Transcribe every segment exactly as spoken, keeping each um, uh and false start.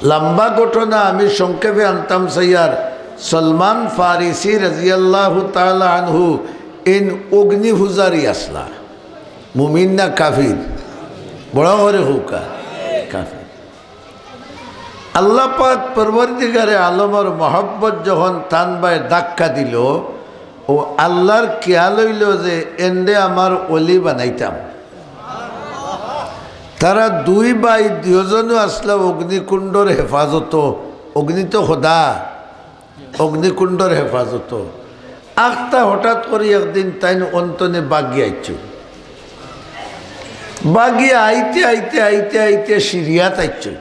লম্বা ঘটনা আমি সংক্ষেপে আনতাম চাইয়ার। সলমান ফারিসি রাদিয়াল্লাহু তাআলা আনহু ইন অগ্নি পূজারি আছলা, মুমিন না কাফির? বড় করি কউক্কা, কাফির। আল্লাহ পাক পরওয়ারদিগারে আলমর মহব্বত যখন তান বায় ধাক্কা দিল, অউ আল্লাহর খেয়াল অইল যে এনরে আমার ওলি বানাইতাম। তারা দুই ভাই দুইজনও আছলা অগ্নিকুণ্ডর হেফাজতো, অগ্নি তো খোদা, অগ্নিকুণ্ডর হেফাজতো। আখতা হঠাৎ করি একদিন তাইন অন তনে বাগি আইছইন। বাগি আইতে আইতে আইতে আইতে সিরিয়াত আইছইন।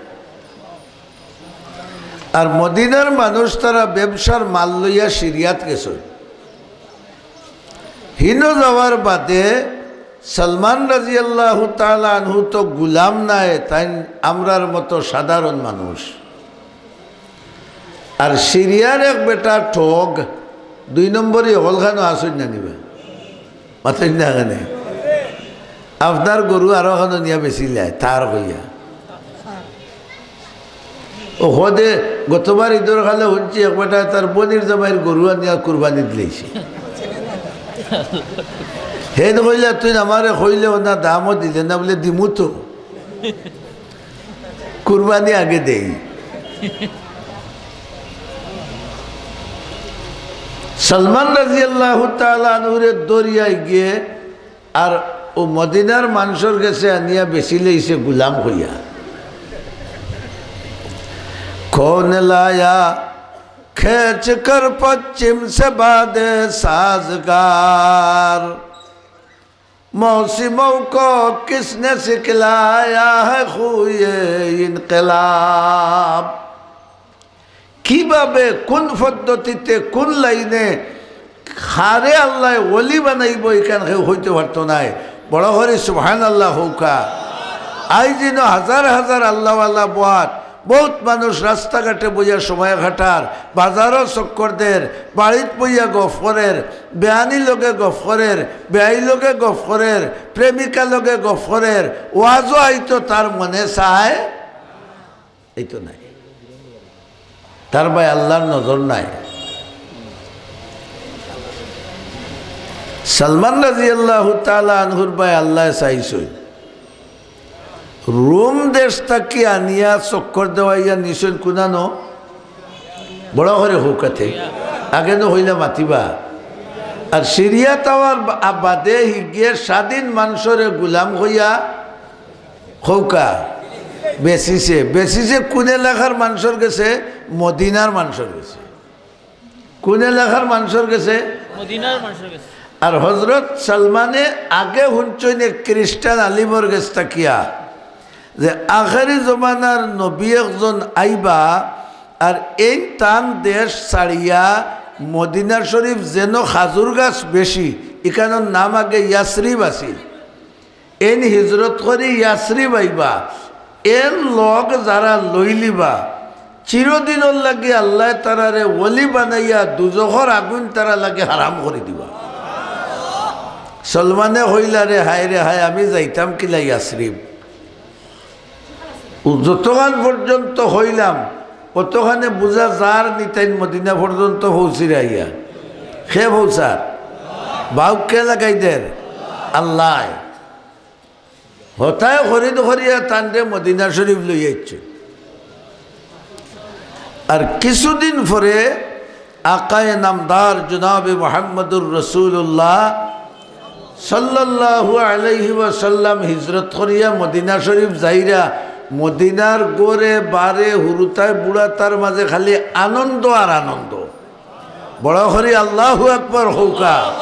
আর মদিনার মানুষ তারা ব্যবসার মাল লইয়া সিরিয়াত গেছইন। হিনো যাওয়ার বাদে সলমান রাদিয়াল্লাহু তাআলা আনহু তো গুলাম নায়, তাইন আমরার মতো সাধারণ মানুষ। আর সিরিয়ার এক বেটা ঠগ, দুই নম্বরই হকলখানো আছইন না নি বা? মাতইন না কেনে? আপনার গরু আরো খানো নিয়া বেচিলায়, তার কইয়া। অউ হদে গতবার ইদর খালে হুনছি এক বেটায় তার বইনর জামাইর গরু আনিয়া কুরবানি দিলাইছে। হেন কইলা, "তুইন আমারে কইলেও না, দামও দিলে না।" বুলে, "দিমু তো, কুরবানি আগে দেই।" সলমান রাদিয়াল্লাহু তাআলা আনহুরে ধরিয়া গিয়া আর অউ মদিনার মানষর গেছে আনিয়া বেচিলাইছে গুলাম কইয়া। কৌন লায়া খেচ কর পশ্চিম সে বাদে সাজগার, মৌসিমোঁ কো কিসনে সিখলায়া হ্যায় খুয়ে ইনকিলাব। কিভাবে, কোন পদ্ধতিতে, কোন লাইনে কারে আল্লায় ওলি বানাইবো, ইখান কেউ কইতে পারতো নায়। বড় করি সুবহানাল্লাহ কউক্কা। আইজ ইনো হাজার হাজার আল্লাহওয়ালা বওয়াত, বউত মানুষ রাস্তাঘাটে বইয়া সময় কাটার, বাজারো চক্কর দের, বাড়িত বইয়া গফ করের, বেয়াইনর লগে গফ করের, বেয়াইর লগে গফ করের, প্রেমিকার লগে গফ করের, ওয়াজো আইতো তার মনে চায়, এইতো নাই। তার বায় আল্লাহর নজর নাই। সলমান রাদিয়াল্লাহু তাআলা আনহুর বায় আল্লায় চাইছইন। রোম দেশ থাকি আনিয়া চক্কর দেওয়াইয়া নিছইন কুনানো? বড় করি কউক্কা তে। আগে নু কইলা মাতিবা। আর সিরিয়াত আওয়ার বা-, বাদে হিগিয়ে স্বাধীন মানষরে গুলাম কইয়া কউক্কা, বেচিছে। বেচিছে কোন এলাকার মানষর গেছে? মদিনার মানষর গেছে। কোন এলাকার মানষর গেছে? মদিনার মানষর গেছে। আর হজরত সলমানে আগে হুনছইন এক খ্রিস্টান আলিমর গেছ থাকিয়া যে আখেরি জমানার নবী একজন আইবা, আর এইন তান দেশ ছাড়িয়া মদিনা শরীফ যেনো খাজুর গাছ বেশি, ইখানর নাম আগে ইয়াসরিব আছিল। এইন হিজরত করি ইয়াসরিব আইবা, এন লগ যারা লইলিবা, চিরদিনর লাগি আল্লায় তারারে ওলি বানাইয়া দুজখর আগুইন তারার লাগি হারাম করি দিবা। সলমানে কইলা, "রে হায় রে হায়, আমি যাইতাম কিলা ইয়াসরিব?" ও যতখান পর্যন্ত কইলাম, অতখানে বুঝা যার নি তাইন মদিনা পর্যন্ত পৌঁছিরা আইয়া। কে পৌঁছার? বাউক কে লাগাই দের? আল্লায়। হতায় খরিদ করিয়া তানরে মদিনা শরীফ লই আইছে। আর কিছুদিন পরে আকায়ে নামদার জনাবে মুহাম্মদুর রাসূলুল্লাহ সাল্লাল্লাহু আলাইহি ওয়াসাল্লাম হিজরত করিয়া মদিনা শরীফ যাইরা, মদিনার গরে বারে হুরুতায় বুড়াতার মাঝে খালি আনন্দ আর আনন্দ। বড় করি আল্লাহু আকবার কউক্কা।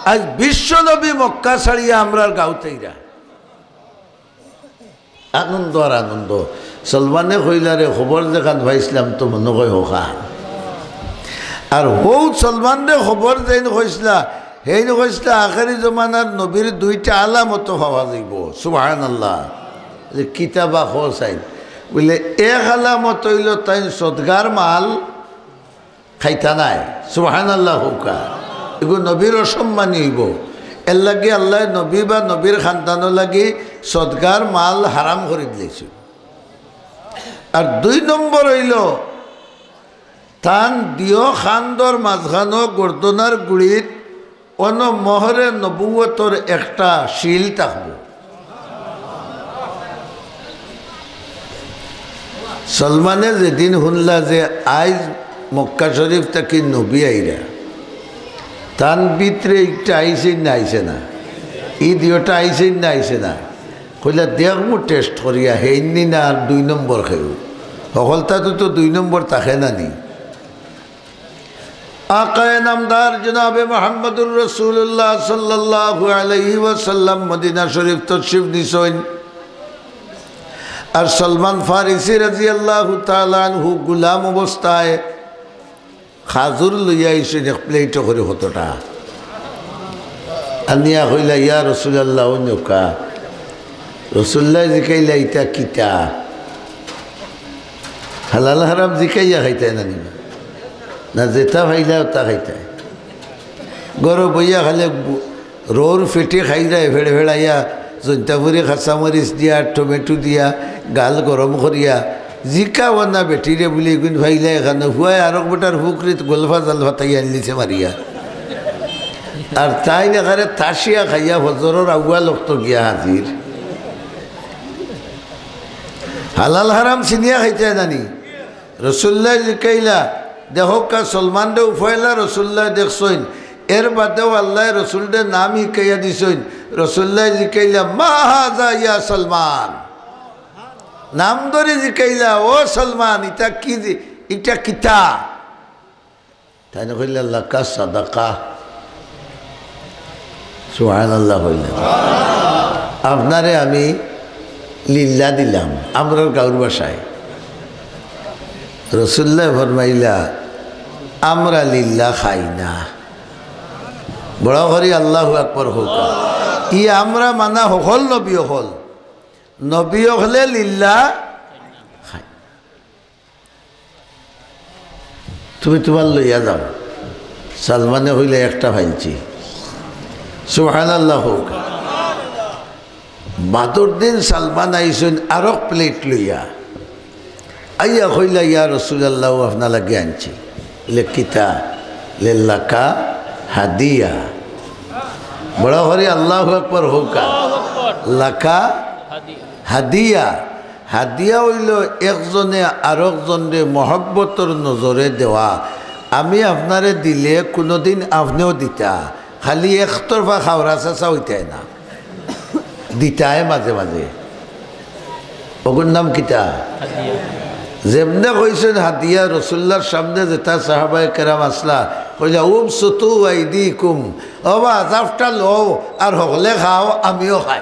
আইজ বিশ্বনবী মক্কা ছাড়িয়া আমরার গাউত আইরা। আনন্দ আর আনন্দ। সলমানে কইলা, "রে, খবর যেখান পাইছলাম তো মনো কয় হকল।" আর হউ সলমানরে খবর যেইন কইছলা, হেইন কইছলা, "আখেরি জমানার নবীর দুইটা আলামত পাওয়া যাইবো।" সুবহানাল্লাহ। যে কিতা বা কও চাইন। বুলে, এক আলামত অইলো তাইন সদগার মাল খাইতা নায়। সুবহানাল্লাহ কউক্কা। এগু নবীর অসম্মানী অইবো। এরলাগি আল্লায় নবী বা নবীর খানদানর লাগি সদগার মাল হারাম করি দিলাইছইন। আর দুই নম্বর অইলো, তান দিও কান্দর মাঝখানো গর্দনার গুড়িত অনো মোহরে নবুয়তর একটা সিল থাকবো। সলমানে যেদিন হুনলা যে আইজ মক্কা শরীফ থাকি নবী আইরা, তান ভিতরে একটা আইছে না আইছে না, ই দিওটা আইছে না আইছে না, কইলা, "দেখমু test করিয়া, হেইন্নি না আর দুই নম্বর কেউ।" হকলতাতো তো দুই নম্বর থাকে না নি। আকায়ে নামদার জনাবে মুহাম্মদুর রাসূলুল্লাহ সাল্লাল্লাহু আলাইহি ওয়াসাল্লাম মদিনা শরীফ তশরিফ নিছইন। আর সলমান ফারিসি রাদিয়াল্লাহু তাআলা আনহু গুলাম অবস্থায় খাজুর লইয়া আইছইন এক plate করি কতটা। আনিয়া কইলা, "ইয়া রাসূলুল্লাহ, অউ নেউক্কা।" রাসূলুল্লায় জিকাইলা, "ইতা কিতা?" হালাল হারাম জিকাইয়া খাইতায় না নি? না, যেটা পাইলা ওটা খাইতায়। ঘরো বইয়া খালি গু-, রোর ফেটে খাইরায়, ফেড়ে ফেড়াইয়া, জৈন্তাপুরি কাঁচামরিচ দিয়া, টমেটো দিয়া, গাল গরম করিয়া, জিকাও না বেটিরে বুলি এগুন ফাইলা এখানো, হুয়ায় আরক বেটার ফুকরিত গলফা জালফা তাই আনলিছে মারিয়া। আর তাইন এখানে তাসিয়া খাইয়া ফজরর আউয়াল অক্ত গিয়া হাজির। হালাল হারাম চিনিয়া খাইতায় না নি? রাসূলুল্লায় জিকাইলা, দেখউক্কা সলমানরে উফাইলা রাসূলুল্লায় দেখছইন, এর বাদেও আল্লায় রাসূলরে নাম হিকাইয়া দিছইন। রাসূলুল্লায় জিকাইলা, "মা হাযা ইয়া সলমান?" নাম ধরি জিকাইলা, "ও সলমান, ইটা কি জি-, ইটা কিতা?" তাইন কইলা, "লাকা সাদাকা।" সুবহানাল্লাহ কইলা। "আপনারে আমি লিল্লা দিলাম," আমরার গাঁওর ভাষায়। রাসূলুল্লায় ফরমাইলা, "আমরা লিল্লা খাই না।" বড় করি আল্লাহু আকবার কউক্কা। ই আমরা মানা হকল নবী অকল। নবী অকলে লিল্লা খাই। তুমি তুমার লইয়া যাও। সলমানে কইলা, "একটা পাইছি।" সুবহানাল্লাহ কউক্কা। বাদর দিন সলমান আইছইন আরক plate লইয়া। আইয়া কইলা, "ইয়া রাসূলুল্লাহ, অউ আপনার লাগি আনছি।" লে, "কিতা?" লে, "লাকা হাদিয়া।" বড় করি আল্লাহু আকবার কউক্কা। লাকা হাদিয়া। হাদিয়া অইলো একজনে আরকজনরে মহব্বতর নজরে দেওয়া। আমি আপনারে দিলে কুনুদিন আপনেও দিতা, খালি একতরফা খাওরা চাচা অইতায় না, দিতায় মাঝে মাঝে। অগুর নাম কিতা? হাদিয়া। যেমনে কইছইন হাদিয়া, রাসূলুল্লাহর সামনে যেতা সাহাবায়ে কেরাম আছলা, কইলা, "উবসুতু আইদিকুম, ও বা, জাফটা লও আর হকলে খাও, আমিও খাই।"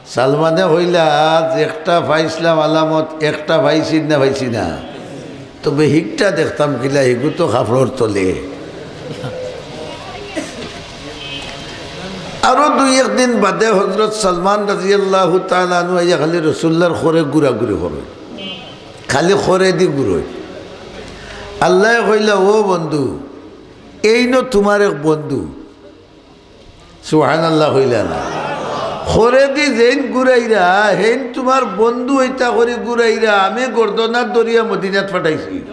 সলমানে কইলা, "আজ একটা পাইছলাম আলামত, একটা পাইছি না, পাইছি না। তবে হিকটা দেখতাম কিলা, হিগু তো কাপড়র তলে।" আরো দুই এক দিন বাদে হযরত সলমান রাদিয়াল্লাহু তাআলা আনহু আইয়া খালি রাসূলুল্লাহর খরে ঘুরাঘুরি করইন, খালি খরেদি ঘুরইন। আল্লায় কইলা, "ও বন্ধু, এইন তুমার এক বন্ধু।" সুবহানাল্লাহ কইলা না? খরেদি যেইন ঘুরাইরা, হেইন তুমার বন্ধু অইতা করি ঘুরাইরা, আমি গর্দনাত ধরিয়া মদিনাত পাঠাইছি।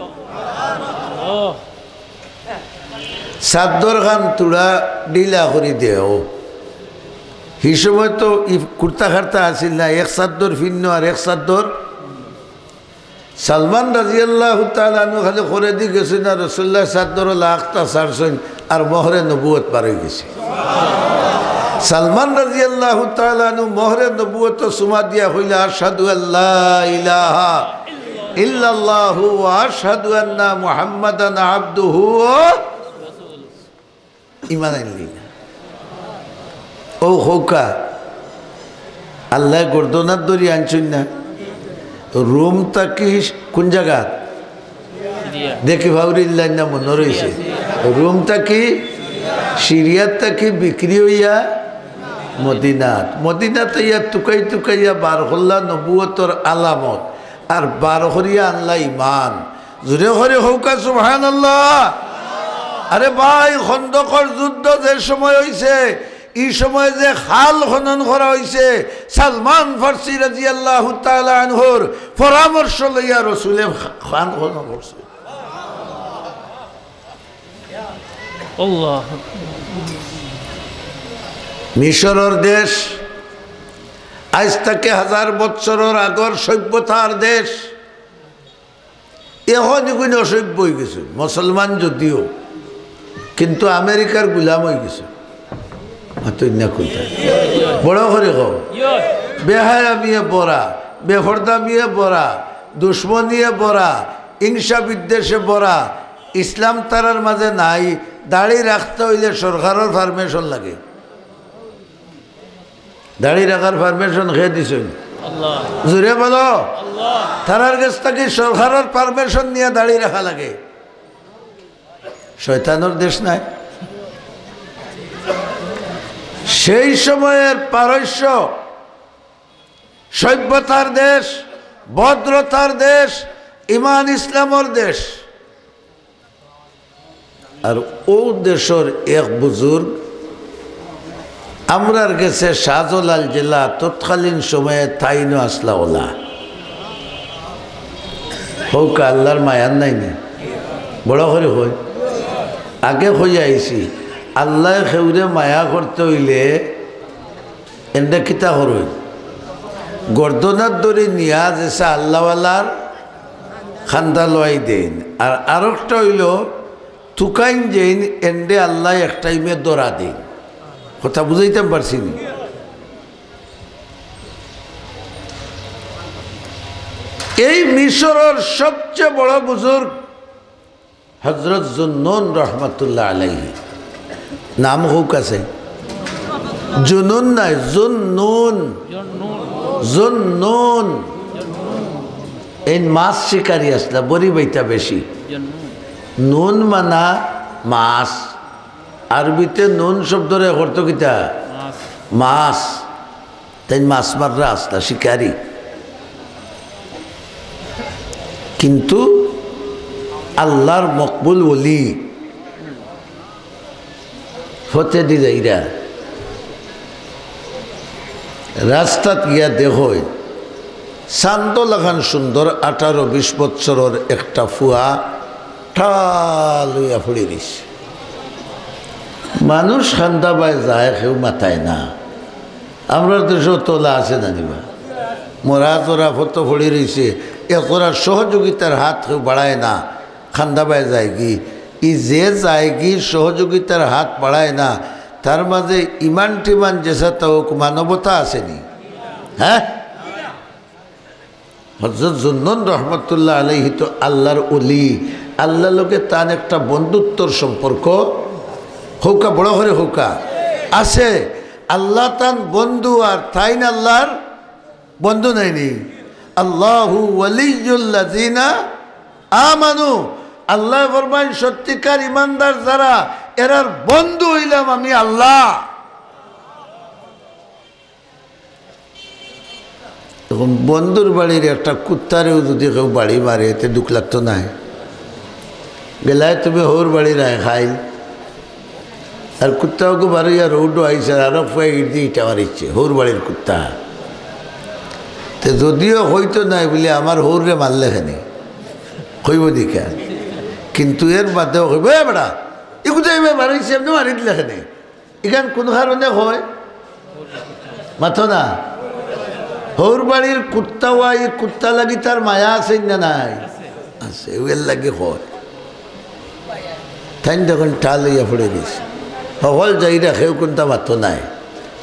চাদ্দর খান থুড়া ঢিলা করি দেও। হি সময় তো ই কুর্তা-কার্তা আছিল না, এক চাদ্দর ফিন্নো আর এক চাদ্দর। সলমান রাদিয়াল্লাহু তাআলা আনহু খালি খরেদি গেছইন আর রাসূলুল্লাহর চাদ্দর লাখটা ছাড়ছইন আর মোহরে নবুয়ত বার অইগেছে। সলমান রাদিয়াল্লাহু তাআলা আনহু মোহরে নবুয়ত চুমা দিয়া কইলা, "আশহাদু আল্লা ইলাহা ইল্লাল্লাহু ওয়া আশহাদু আন্না মুহাম্মাদান আবদুহু ওয়া রাসূলুহু।" ইমান আনলি না। অউ কউক্কা, আল্লায় গর্দনাত ধরি আনছইন না। রুম থাকি কুন জাগাত? সিরিয়া। দেখি ফাউরিল্লার না মনো রইছে। Syria, Syria. রুম থাকি, সিরিয়াত থাকি বিক্রি অইয়া মদিনাত। মদিনাত আইয়া তুকাই তুকাইয়া বার করলা নবুয়তর আলামত। আর বার করিয়া আনলা ইমান। জুরে করি কউক্কা সুবহানাল্লাহ। আরে ভাই, খন্দকর যুদ্ধ যে সময় অইছে, ই সময় যে খাল খনন করা অইছে, সালমান ফার্সি রাদিয়াল্লাহু তাআলা আনহুর পরামর্শ লইয়া রসুলে খাল খনন করছে। আল্লাহ। মিশরর দেশ, আইজ থাকি হাজার বৎসরর আগর সভ্যতার দেশ, এখন ইগুইন অসভ্য অইগেছে, মুসলমান যদিও, কিন্তু আমেরিকার গুলাম অইগেছে। মাতইন না কইতা। বড় করি কও। বেহায়ামিয়ে ভরা, বেপর্দামিয়ে ভরা, দুশমনিয়ে ভরা, হিংসা বিদ্বেষে ভরা। ইসলাম তারার মাঝে নাই। দাড়ি রাখতে অইলে সরকারর permission লাগে। দাড়ি রাখার permission কে দিছইন? আল্লাহ। জোরে বলো। আল্লাহ। তারার গেছ থাকি সরকারর permission নিয়া দাড়ি রাখা লাগে। শয়তানর দেশ নায়? সেই সময়ের পারস্য সভ্যতার দেশ, ভদ্রতার দেশ, ইমান ইসলামর দেশ। আর অউ দেশর এক বুজুর্গ আমরার গেছে শাহজালাল জেলা, তৎকালীন সময়ে তাইনও আছলা অলা। কউক্কা আল্লার মায়ার নায় নি? বড় করি কই। আগে কইয়া আইছি, আল্লায় কেউরে মায়া করতে অইলে এনরে কিতা করইন? গর্দনাত ধরি নিয়া যেছা আল্লাওয়ালার খান্দা লওয়াই দেইন। আর আরোকটা অইলো, তুকাইন যেইন, এনরে আল্লায় এক টাইমে ধরা দেইন। কথা বুঝাইতাম পারছি নি? এই মিশরর সবচেয়ে বড় বুজুর্গ হযরত জুন্নুন রহমতুল্লাহ আলাইহি। নাম কউক্কা চাই। জুনুন নায়, জুন্নুন। জুন্নুন। এইন মাছ শিকারী আছলা, বড়ি বাইতা বেশি। নুন মানা মাছ। আরবিতে নুন শব্দরে অর্থ কিতা? মাছ। মাছ। তাইন মাছ মাররা আছলা, শিকারী। কিন্তু আল্লার মকবুল ওলি। ফথেদি যাইরা, রাস্তাত গিয়া দেখইন, চান্দো লাখান সুন্দর আঠারো বিশ বৎসরর একটা ফুয়া ঠাল অইয়া পড়ি রইছে। মানুষ খান্দা বায় যায়, কেউ মাতায় না। আমরার দেশো অলা আছে জানি বা? মরা জরা ফথো পড়ি রইছে, একজরার সহযোগিতার হাত কেউ বাড়ায় না। খান্দা বায় যায়গি, ই যে যায়গি সহযোগিতার হাত বাড়ায় না, তার মাঝে ইমান টিমান যেছা তা অউক, মানবতা আছে নি? হ্যাঁ? হযরত জুন্নুন রহমতুল্লাহ আলাইহি তো আল্লার ওলি, আল্লার লগে তান একটা বন্ধুত্বর সম্পর্ক, কউক্কা বড় করি কউক্কা, আছে। আল্লা তান বন্ধু আর তাইন আল্লার বন্ধু নায় নি? আল্লাহু ওয়ালিয়্যুল্লাযীনা আমানু। আল্লায় ফরমাইন, সত্যিকার ইমানদার যারা, এরার বন্ধু অইলাম আমি আল্লা। এখন বন্ধুর বাড়ির একটা কুত্তারেও যদি কেউ বাড়ি মারে, এতে দুখ লাগতো নায়? গেলায় তুমি হউর বাড়ির আয় খাইল, আর কুত্তা অগু বারইয়া রোডো আইছে, আর আরো ফুয়ায় ইট দি ইটা মারিছে, হউর বাড়ির কুত্তা। তে যদিও কইতো নায় বুলে, "আমার হউররে মারলে কেনে?" কইবো নি কেনে? কিন্তু এর বাদেও কইবো, "এ বেটা, ই কুত্তায় ইবা বারইছে, এমনে মারি দিলে কেনে?" ইখান কুন কারণে কয়? মাতো না। হউর বাড়ির কুত্তা অওয়া, ই কুত্তা লাগি তার মায়া আছে না নাই? আছে, এর লাগি কয়। তাইন দেখইন ঠাল অইয়া পড়ি রইছে। হকল যাইরা কেউ কুন্তা মাতো নায়।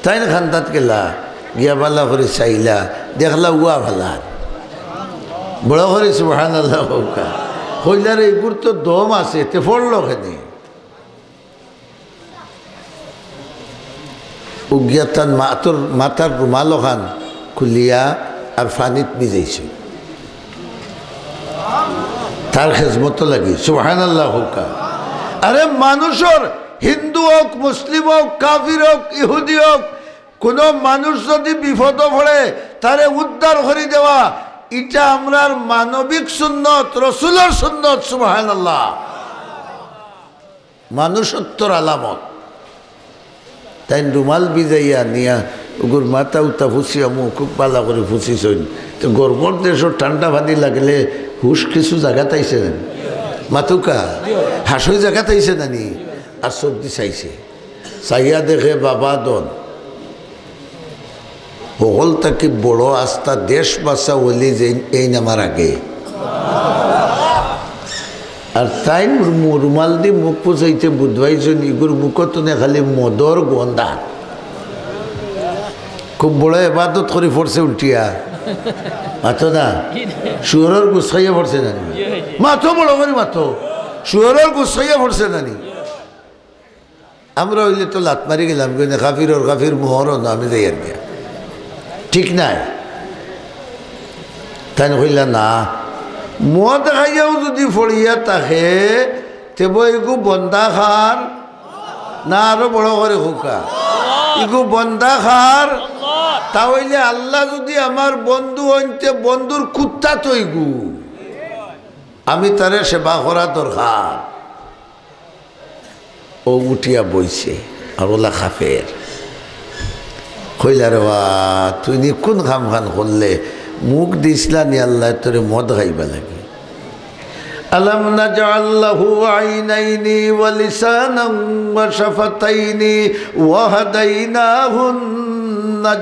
তাইন খান্দাত গেলা, গিয়া ভালা করি চাইলা, দেখলা উয়া ভালা। বড় করি সুবহানাল্লাহ কউক্কা। কইলা রে, ইগুর তো দম আছে, তে পড়লো কেনে? উগিয়া তান মাতর, মাথার রুমাল অখান খুলিয়া আর পানিত ভিজাইছে। তার খেজমতো লাগি, সুবহানাল্লাহ কউক্কা। আরে মানুষর, হিন্দু অউক, মুসলিম অউক, কাফির অউক, ইহুদি অউক, কুনু মানুষ যদি বিপদো পড়ে, তারে উদ্ধার করি দেওয়া, ইটা আমরার মানবিক সুন্নত, রসুলর সুন্নত, সুবহানাল্লাহ। মানুষত্বর আলামত। তাইন রুমাল ভিজাইয়া নিয়া উগুর মাথা উতা ফুছিয়া মুখ খুব ভালা করি ফুছিছইন। তে গরমর দেশো ঠান্ডা পানি লাগলে হুশ কিছু জাগাত আইছে না নি? মাতউক্কা, হাসই জাগাত আইছে না নি? আর চউখ দি চাইছে, চাইয়া দেখে বাবা দন। হকল থাকি বড় আস্তা দেশ বাসা অলি যেইন এইন আমার আগে। আর তাইন রু-, রুমাল দি মুখ ফুছাইতে বুধবাইছইন, ইগুর মুখো তনে খালি মদর গন্ধ। খুব বড় এবাদত করি পড়ছে উল্টিয়া। মাতো না? শুয়োরর গুস খাইয়া পড়ছে না নি? মাতো বড় করি মাতো। শুয়োরর গুস খাইয়া পড়ছে না নি? আমরা অইলে তো লাত মারি গেলাম, কিন্তু কাফিরর কাফির মোহর না, আমি যাই আর কি। ঠিক নাই? তাইন কইলা, "না, মদ খাইয়াও যুদি পড়িয়া থাকে, তে বইগু বন্দা খার না, আরো বড় করি কউক্কা, ইগু বন্দা খার, তা অইলে আল্লাহ যুদি আমার বন্ধু অইন তে বন্ধুর কুত্তা তো ইগু, আমি তারে সেবা করা দরকার।" অউ উঠিয়া বইছে, আর অলা কাফের। কইলা, "রে বা, তুই নি কুন কামখান করলে? মুখ দিছলা নি আল্লায় তোরে মদ খাইবার লাগি।" ألم نجعل له عينين ولسانا وشفتين وهديناه النجدين।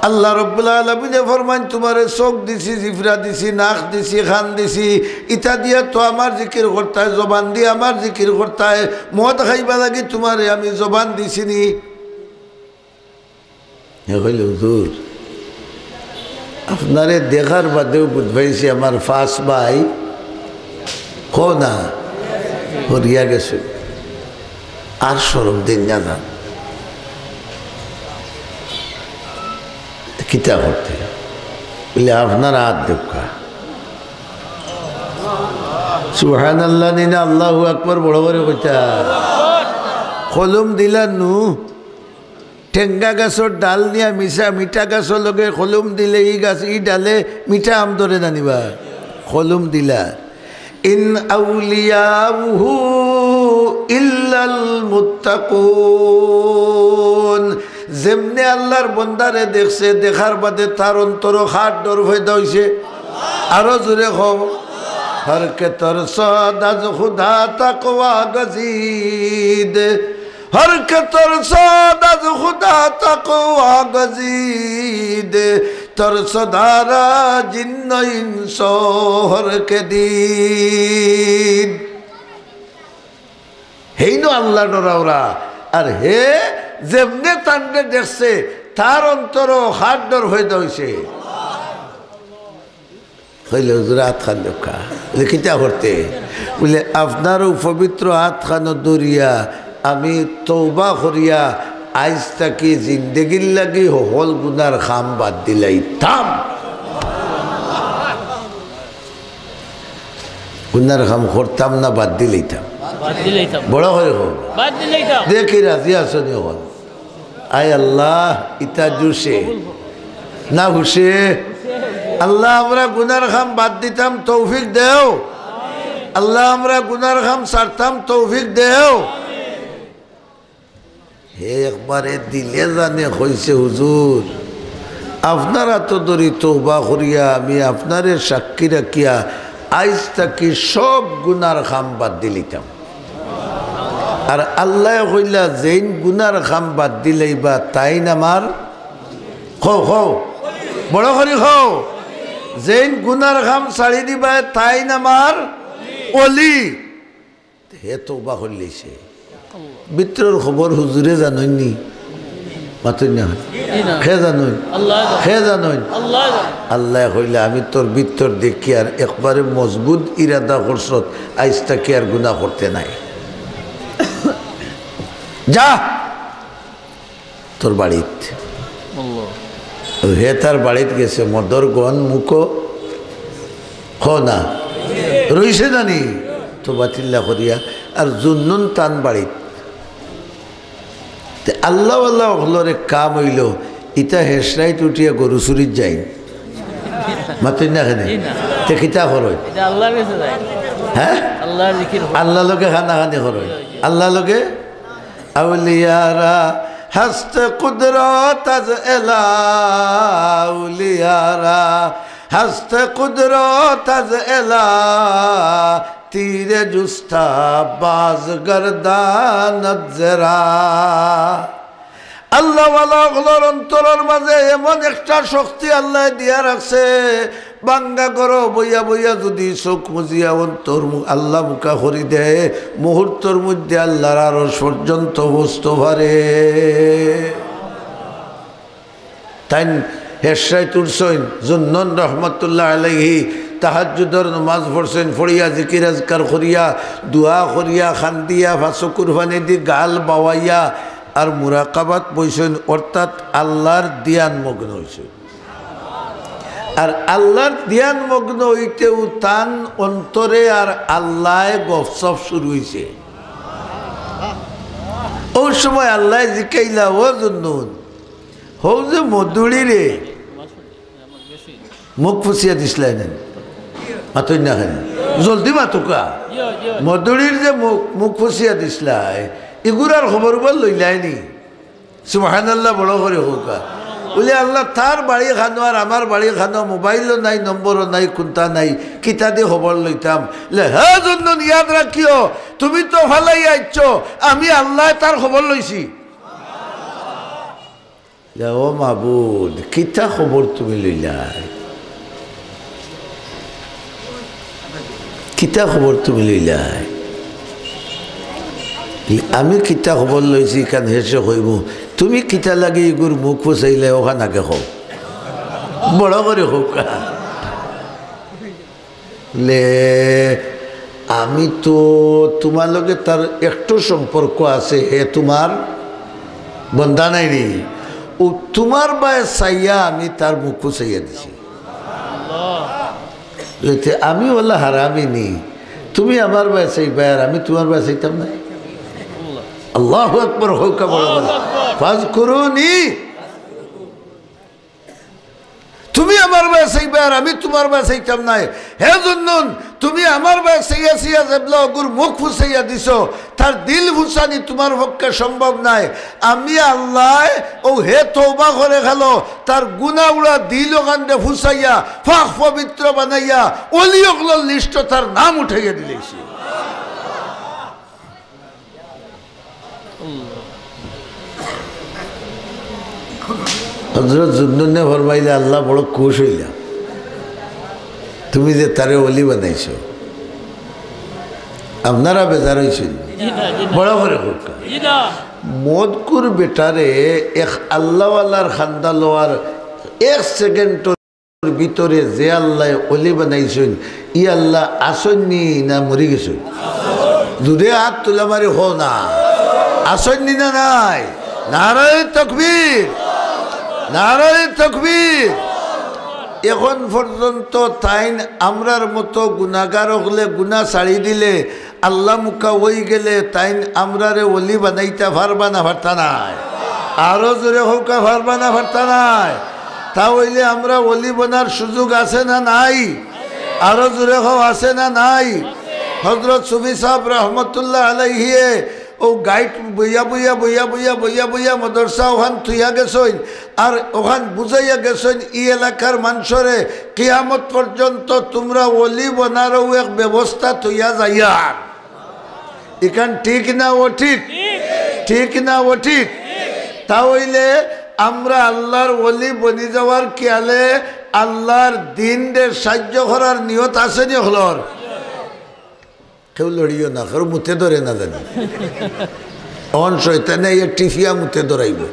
আল্লাহ রব্বুল আলামিনে ফরমাইন, "তুমারে চউখ দিছি, জিফরা দিছি, নাক দিছি, কান দিছি, ইতা দিয়া তো আমার জিকির করতায়, জবান দি আমার জিকির করতায়, মদ খাইবার লাগি তুমারে আমি জবান দিছি নি?" হে কইলে, "হুজুর, আপনারে দেখার বাদেউ বুঝ পাইছি আমার পাঁচ ভাই, কও না, হরিয়া গেছে।" আর শরম দিন না যান। কিতা করতে? বলে, "আপনার হাত দেউক্কা।" সুবহানাল্লাহ নি না, আল্লাহু আকবার বড় করি কইতা। কলম দিলা নু, টেঙ্গা গাছর ডাল নিয়া মিশা, মিঠা গাছর লগে কলম দিলে ই গাছ, ই ডালে মিঠা আম ধরে না নি বা? কলম দিলা। إن أولياؤه إلا المتقون। যেমনে আল্লাহর বন্দারে দেখছে, দেখার বাদে তার অন্তরো কার ডর পয়দা অইছে। আরো জোরে কও। ہر کہ ترسد از خدا تقوی گزید۔ ہر کہ ترسد از خدا تقوی گزید، ترسدارا جن و انس و ہر کہ دید۔ হেইনও আল্লাহ ডরাওরা। আর হে যেমনে তানরে দেখছে, তার অন্তরো কার ডর পয়দা অইছে। কইলে, "হুজুর, আতখান দেউক্কা।" বলে, "কিতা করতে?" বলে, "আপনার অউ পবিত্র আতখানো ধরিয়া আমি তওবা করিয়া আইজ থাকি জিন্দেগির লাগি হকল গুনার কাম বাদ দিলাইতাম।" গুনার কাম করতাম না বাদ দিলাইতাম? বাদ দিলাইতাম। বড় করি কও। বাদ দিলাইতাম। দেখি রাজি আছো নি অখন? আয় আল্লাহ, ইতা জুশে না হুশে? আল্লাহ, আমরা গুনার কাম বাদ দিতাম, তৌফিক দেও। আল্লাহ, আমরা গুনার কাম ছাড়তাম, তৌফিক দেও। হে একবারে দিলে জানে কইছে, "হুজুর, আপনার আতো ধরি তওবা করিয়া আমি আপনারে সাক্ষী রাখিয়া আইজ থাকি সব গুনার কাম বাদ দিলিতাম।" আর আল্লায় কইলা, "যেইন গুনার কাম বাদ দিলাইবা, তাইন আমার," কও, কও, বড় করি কও, "যেইন গুনার কাম ছাড়ি দিবায়, তাইন আমার অলি।" হে তওবা করিলিছে। ভিতরর খবর হুজুরে জানইন নি? মাতইন না। জি না। কে জানইন? আল্লায় জানইন। কে জানইন? আল্লায় জানইন। আল্লায় কইলা, "আমি তোর ভিতর দেখিয়ার, একবারে মজবুত ইরাদা করছত, আইজ থাকি আর গুনা করতে নায়। যা তোর বাড়িত।" আল্লাহ। হে তার বাড়িত গেছে, মদর গন্ধ মুখো হ না, রইছে না নি? তওবা তিল্লা করিয়া। আর জুন্নুন তান বাড়িত। তে আল্লাহ আল্লাহ অকলরে কাম অইলো, ইতা হেশরাইত উঠিয়া গরু চুরিত যাইন। মাতইন না কেনে? জি না। তে কিতা করইন? ইটা আল্লাহর গেছে যায়। হ্যাঁ, আল্লাহর জিকির। আল্লাহ লগে খানাখানি করো, আল্লাহ লগে। আউলিয়ারা হস্তে কুদরত আজ এলা, আউলিয়ারা হস্তে কুদরত আজ এলা, তীরে জুস্তা বাজ গর্দান জেরা। আল্লাহওয়ালা অকলর অন্তরর মাঝে এমন একটা শক্তি আল্লায় দিয়া রাখছে, বাঙ্গা ঘরো বইয়া বইয়া যুদি চউখ মুজিয়া অন্তর মু-, আল্লাহ মুখা করি দেয়, মুহূর্তর মধ্যে আল্লাহর আরশ পর্যন্ত পৌঁছতো পারে। তাইন হেশাইত উঠছইন, জুন্নুন রহমতুল্লাহ আলাইহি তাহাজ্জুদর নমাজ পড়ছইন, পড়িয়া জিকির আজকার করিয়া, দোয়া করিয়া, খান্দিয়া, ফাসো কুরবানি দি গাল বাওয়াইয়া, আর মুরাকাবাত বইছইন, অর্থাৎ আল্লাহর ধ্যান মগ্ন অইছইন। আর আল্লাহর ধ্যান মগ্ন অইতেউ তান অন্তরে আর আল্লায় গফসফ শুরু অইছে। অউ সময় আল্লায় জিকাইলা, "ও জুন্নুন, হউ যে মদুড়িরে মুখ ফুসিয়া দিছলায় না, মাতইন না কেনে? জলদি মাতুক্কা। মদুড়ির যে মুখ, মুখ ফুসিয়া দিছলায়, ইগুর আর খবর উবর লইলায় নি?" সুবহানাল্লাহ, বড় করি কউক্কা। বুলে, "আল্লাহ, তার বাড়ি খানো আর আমার বাড়ি খানো, মোবাইলও নাই, নম্বরও নাই, কুন্তা নাই, কিতা দি খবর লইতাম?" লে, "হে জুন্নুন, ইয়াদ রাখিও, তুমি তো ফালাইয়া আইছো, আমি আল্লায় তার খবর লইছি।" লে, "ও মাবুদ, কিতা খবর তুমি লইলায়? কিতা খবর তুমি লইলায়?" "আমি কিতা খবর লইছি, ইখান হেষে কইমু। তুমি কিতা লাগি ইগুর মুখ ফুসাইলায়, অখান আগে কও।" বড় করি কউক্কা। লে, "আমি তো, তুমার লগে তার একটু সম্পর্ক আছে, হে তুমার বন্দা নায় নি? অউ তুমার বায় চাইয়া আমি তার মুখ ফুসাইয়া দিছি।" লে, "তে আমি অলা হারামি নি, তুমি আমার বায় চাইবায় আর আমি তুমার বায় চাইতাম নায়?" আল্লাহু আকবার, কউক্কা বড় করি। "ফাজকুরুনি।" তুমি আমার বায় চাইবায় আর আমি তুমার বায় চাইতাম নায়। হে জুন্নুন, তুমি আমার বায় চাইয়া চাইয়া যেবলা অগুর মুখ ফুসাইয়া দিছো, তার দিল ফুসানি তুমার পক্ষে সম্ভব নায়। আমি আল্লায়, অউ হে তওবা করে খালো, তার গুনা উড়া দিল অখানরে ফুসাইয়া, পাক পবিত্র বানাইয়া, অলি অকলর লিস্টো তার নাম উঠাইয়া দিলাইছি। হজরত জুন্নুনে ফরমাইলা, "আল্লাহ বড় খুশ অইলা, তুমি যে তারে অলি বানাইছো।" আপনারা বেজার অইছইন? জি না, জি না। বড় করি কউক্কা। জি না। মদকুর বেটারে এক আল্লাহওয়ালার খান্দা লওয়ার এক সেকেন্ডর ভিতরে যে আল্লায় অলি বানাইছইন, ই আল্লাহ আছইন নি না মরি গেছইন? জুরে আত তুলা মারি কও না, আছইন নি না নাই? নারায়ে তাকবীর, নারায়ে তাকবীর। এখন পর্যন্ত তাইন আমরার মতো গুনাগার অকলে গুনা ছাড়ি দিলে, আল্লাহ মুখা অইগেলে তাইন আমরারে অলি বানাইতা পারবা না পারতা নায়? আরো জুরে কউক্কা, পারবা না পারতা নায়? তা অইলে আমরার অলি বনার সুযোগ আছে না নাই? আরো জুরে কও, আছে না নাই? হজরত সুফি সাব রহমতুল্লাহ আলাইহিয়ে অউ গাইট বইয়া বইয়া বইয়া বইয়া বইয়া বইয়া মাদ্রাসা অখান থুইয়া গেছইন, আর অখান বুঝাইয়া গেছইন, ই এলাকার মানষরে কিয়ামত পর্যন্ত তুমরা অলি বনারও এক ব্যবস্থা থইয়া যাইয়ার। ইখান ঠিক না অঠিক? ঠিক না অঠিক? তা অইলে আমরা আল্লাহর অলি বনি যাওয়ার খিয়ালে আল্লাহর দিনরে সাইয্য করার নিয়ত আছে নি অকলর? কেউ লড়িও না, কেউ মুতে ধরে না জানি। অখন শয়তানে আইয়া টিফিয়া মুতে ধরাইবো।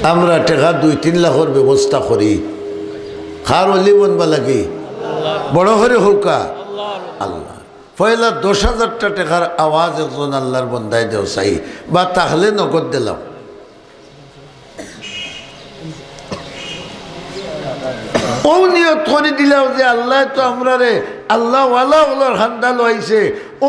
আমরা টেকা দুই তিন লাখর ব্যবস্থা করি, কার অলি বনবা লাগি? বড় করি কউক্কা, আল্লাহ। পয়লা দশ হাজারটা টেকার আওয়াজ একজন আল্লাহর বন্দায় দেও চাই, বা তাহলে নগদ দিলাম। অউ নিয়ত করি দিলাও যে আল্লায় তো আমরারে আল্লাহওয়ালা অকলর খান্দা লওয়াইছে, অউ